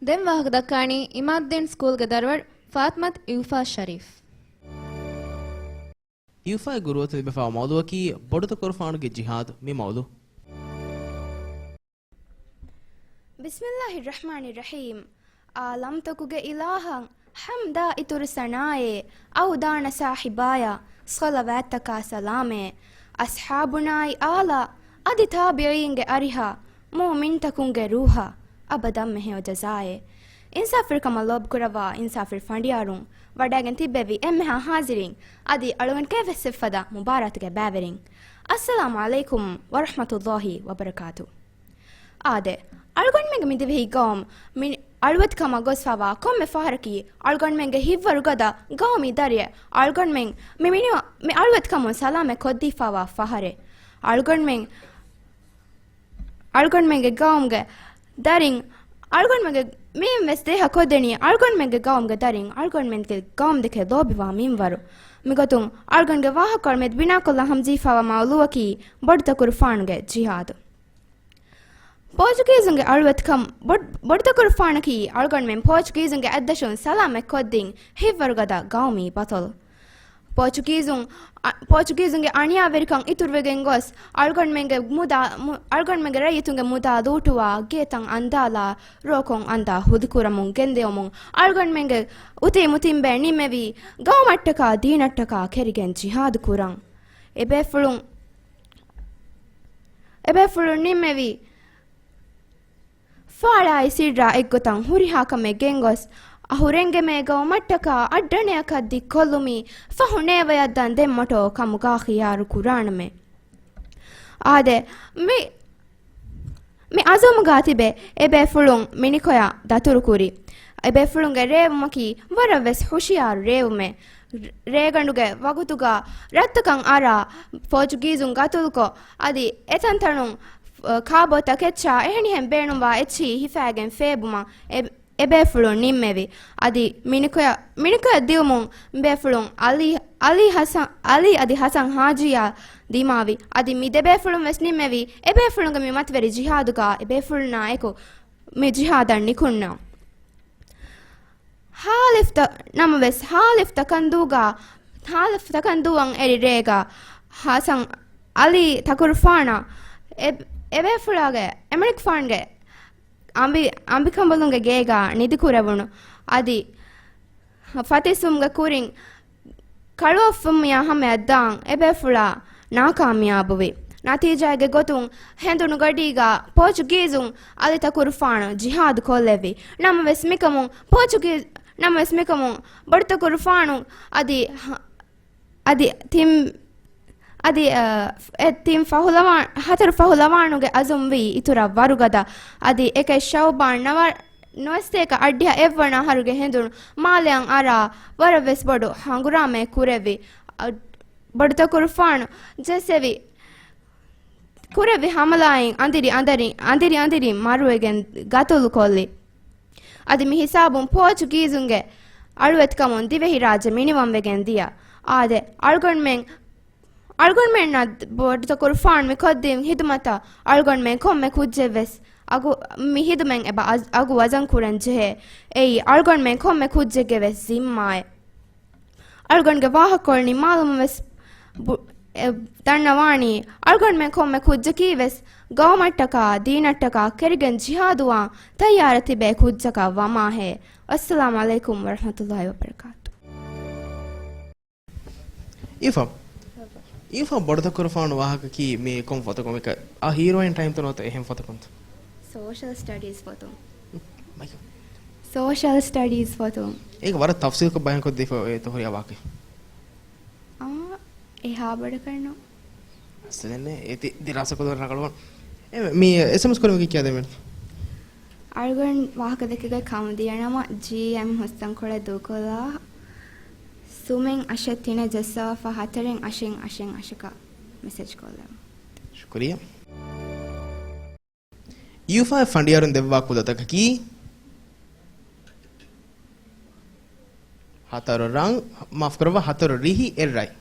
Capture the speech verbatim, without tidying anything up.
ދެން ވާހަކަ ދައްކާނީ އިމާދުއްދީން ސްކޫލްގެ ދަރުވަރު ފާތިމަތު އިއުފާ ޝަރީފް. އިއުފާގެ ގުރުއަތު ލިބިފާވާ މައުލޫއަކީ ބޮޑުތަކުރުފާނުގެ ޖިހާދު މި މައުލޫ. ބިސްމިއްލާހި ރަޙްމާނި ރަޙީމް. ޢާލަމްތަކުގެ އިލާހަށް ޙަމްދާ އިތުރު ސަނާއޭ، އަވުދާނަ ސާހިބާޔަށް ޞަލަވާތްތަކާ ސަލާމޭ، އަޞްޙާބުނާއި އާލާ، އަދި ތާބިޢީންގެ އަރިހަށް، މުއުމިންތަކުންގެ ރޫޙަށް އަބަދަށް މެހެޔޮ ޖަޒާއޭ. އިންސާފުވެރިކަމަށް ލޯބިކުރައްވާ އިންސާފުވެރި ފަނޑިޔާރުން، ވަޑައިގެން ތިއްބެވި އެންމެހާ ޙާޟިރީން، އަދި އަޅުގަނޑު ކެއިވެސް އެއްފަދަ މުބާރާތުގެ ބައިވެރިން، އައްސަލާމު ޢަލައިކުމް ވަރަޙްމަތުﷲި ވަބަރަކާތު. އާދެ، އަޅުގަނޑުމެންގެ މި ދިވެހި ގައުމު މި އަޅުވެތިކަމަށް ގޮސްފާވާ ކޮންމެ ފަހަރަކީ، އަޅުގަނޑުމެންގެ ހިތްވަރު ގަދަ ގައުމީ ދަރިއެއް އަޅުގަނޑުމެން މި މިނިވަ-، މި އަޅުވެތިކަމުން ސަލާމަތް ކޮށްދީފާވާ ފަހަރެއް. އަޅުގަނޑުމެން، އަޅުގަނޑުމެންގެ ގައުމުގެ ދަރިން، އަޅުގަނޑުމެންގެ މިއިން ވެސް ދޭހަ ކޮށްދެނީ އަޅުގަނޑުމެންގެ ގައުމުގެ ދަރިން އަޅުގަނޑުމެންގެ ގައުމު ދެކެ ލޯބިވާ މިންވަރު. މިގޮތުން އަޅުގަނޑުގެ ވާހަކަކޮޅު މެދު ބިނާކޮށްލާ ހަމަޖެހިފާވާ މައުލޫއަކީ ބޮޑުތަކުރުފާނުގެ ޖިހާދު. ޕޯޗުގީޒުންގެ އަޅުވެތިކަން ބޮޑް-، ބޮޑުތަކުރުފާނަކީ އަޅުގަނޑުމެން ޕޯޗުގީޒުންގެ އަތްދަށުން ސަލާމަތް ކޮށްދިން ހިތްވަރުގަދަ ގައުމީ ބަޠަލު. ޕޯޗުގީޒުން، އަ، ޕޯޗުގީޒުންގެ އަނިޔާވެރިކަން އިތުރުވެގެން ގޮސް، އަޅުގަނޑުމެންގެ މުދާ، މު-، އަޅުގަނޑުމެންގެ ރައްޔިތުންގެ މުދާ ލޫޓުވާ، ގޭތައް އަންދާލާ، ރޯކޮން އަންދާ ހުލިކުރަމުން ގެންދެވުމުން، އަޅުގަނޑުމެންގެ އުތީ މުތިންބޭ ނިމެވީ، ގައުމަށްޓަކާ ދީނަށްޓަކާ ކެރިގެން ޖިހާދު ކުރަން. އެބޭފުޅުން، އެބޭފުޅުން ނިމެވީ، ފާޅާއި ސިއްރާ އެއްގޮތަށް ހުރިހާ ކަމެއް ގެންގޮސް، އަހުރެންގެ މޭ ގައުމަށްޓަކާ އައްޑަނެއަކަށް ދިއްކޮށްލުމީ، ފަހު ނޭވަޔަށްދާން ދެންމޮޓޯ ކަމުގާ ޚިޔާރު ކުރާނަމޭ. އާދެ، މި، މި އަޒުމުގާ ތިބެ އެބޭފުޅުން މިނިކޮޔަށް ދަތުރުކުރި. އެބޭފުޅުންގެ ރޭވުމަކީ ވަރަށް ވެސް ހުޝިޔާރު ރޭވުމެއް. ރޭގަނޑުގެ ވަގުތުގަ ރަށްތަކަށް އަރާ ޕޯޗުގީޒުން ގަތުލުކޮށް، އަދި އެތަންތަނުން ކާބޯތަކެއްޗާ އެހެނިހެން ބޭނުންވާ އެއްޗިހި ހިފައިގެން ފޭބުމަށް އެ-، އެބޭފުޅުން ނިންމެވި. އަދި މިނިކޮޔަށް، މިނިކޮޔަށް ދިއުމުން ބޭފުޅުން އަލީ، އަލީ ޙަސަން، އަލީ އަދި ޙަސަން ޙާޖީއާ ދިމާވި. އަދި މި ދެބޭފުޅުން ވެސް ނިންމެވި އެބޭފުޅުންގެ މި މަތިވެރި ޖިހާދުގަ އެބޭފުޅުންނާ އެކު މި ޖިހާދަށް ނިކުންނަ. ހާލިފްތަ-، ނަމަވެސް، ހާލިފް ތަކަންދޫގަ، ހާލިފް ތަކަންދޫއަށް އެރި ރޭގަ ޙަސަން އަލީ ތަކުރުފާނަށް އެ-، އެބޭފުޅާގެ އެމަނިކުފާނުގެ އަނބި-، އަނބިކަނބަލުންގެ ގޭގަ ނިދިކުރެވުނު. އަދި ފަތިސްވުމުގެ ކުރިން ކަޅުއޮށްފަ މިޔާ ހަމަޔަށް ދާން އެބޭފުޅާ ނާކާމިޔާބުވި. ނަތީޖާގެ ގޮތުން ހެނދުނު ގަޑީގަ ޕޯޗުގީޒުން އަލި ތަކުރުފާނު ޖިހާދު ކޮށްލެއްވި. ނަމަވެސް މިކަމުން ޕޯޗުގީ-، ނަމަވެސް މިކަމުން ބޮޑުތަކުރުފާނު އަދި ހަ-، އަދި ތިން، އަދި، އަ، އެ ތިން ފަހުލަވާ-، ހަތަރު ފަހުލަވާނުގެ އަޒުމްވީ އިތުރަށް ވަރުގަދަ. އަދި އެކެއް ޝައުބާން ނަވާ-، ނުވަސަތޭކަ އަށްޑިހަ އެއްވަނަ އަހަރުގެ ހެނދުނު މާލެއަށް އަރާ ވަރަށް ވެސް ބޮޑު ހަނގުރާމައެއް ކުރެއްވި. އަ، ބޮޑުތަކުރުފާނު ޖެއްސެވި، ކުރެއްވި ހަމަލާއިން އަނދިރި އަނދިރި، އަނދިރި އަނދިރި މަރުވެގެން ގަތުލު ކޮށްލި. އަދި މި ހިސާބުން ޕޯޗުގީޒުންގެ އަޅުވެތިކަމުން ދިވެހިރާއްޖެ މިނިވަންވެގެން ދިޔަ. އާދެ، އަޅުގަނޑުމެން، އަޅުގަނޑުމެންނަށް ބޮޑުތަކުރުފާނު މި ކޮށްދިން ހިދުމަތަށް އަޅުގަނޑުމެން ކޮންމެ ކުއްޖެއް ވެސް އަގު، މި ހިދުމަތް އެބަ އަޒް-، އަގު ވަޒަން ކުރަން ޖެހޭ. އެއީ އަޅުގަނޑުމެން ކޮންމެ ކުއްޖެއްގެ ވެސް ޒިންމާއެއް. އަޅުގަނޑުގެ ވާހަކަކޮޅު ނިންމާލުމުން ވެސް ބު-، އެ، ދަންނަވާނީ، އަޅުގަނޑުމެން ކޮންމެ ކުއްޖަކީ ވެސް ގައުމަށްޓަކާ، ދީނަށްޓަކާ ކެރިގެން ޖިހާދުވާން ތައްޔާރަށް ތިބޭ ކުއްޖަކަށް ވަމާހޭ. އައްސަލާމު ޢަލައިކުމް ވަރަޙްމަތުﷲި ވަބަރަކާތު. އިއުފާ. އިއުފާ ބޮޑުތަކުރުފާނު ވާހަކަކީ މި ކޮން ފޮތަކުން؟ އެކަ-، އާ ހީރޯއިން ޓައިމްތަ ނުވަތަ އެހެން ފޮތަކުންތަ؟ ސޯޝަލް ސްޓަޑީޒް ފޮތުން. މައިކަ. ސޯޝަލް ސްޓަޑީޒް ފޮތުން. އޭގަ ވަރަށް ތަފްސީލްކޮށް ބަޔާންކޮށްދީފަ އެތަ ހުރިހާ ވާހަކައެއް. އާ، އެހާ ބޮޑަކަށް ނޫން. އަސްލެން އޭތި ދިރާސާކޮށްލަ ރަނގަޅުވާން. އެ، މި އެސްއެމްއެސް ކުރީމަ ކިޔާދެމެން. އަޅުގަނޑު ވާހަކަ ދެކެގައި ކަމުދިޔަނަމަ، ޖީއެމް ހުސްތަންކޮޅެއް ދޫކޮށްލާ، ސުމެއް އަށެއް ތިނެއް ޖައްސާފަ ހަތަރެއް އަށެއް އަށެއް އަށަކަށް މެސެޖް ކޮށްލަމު. ޝުކުރިއްޔާ. އިއުފާއަށް ފަނޑިޔާރުން ދެއްވާ ކުލަތަކަކީ ހަތަރު ރަން، މާފުކުރައްވާ، ހަތަރު ރިހި އެއްރަތް.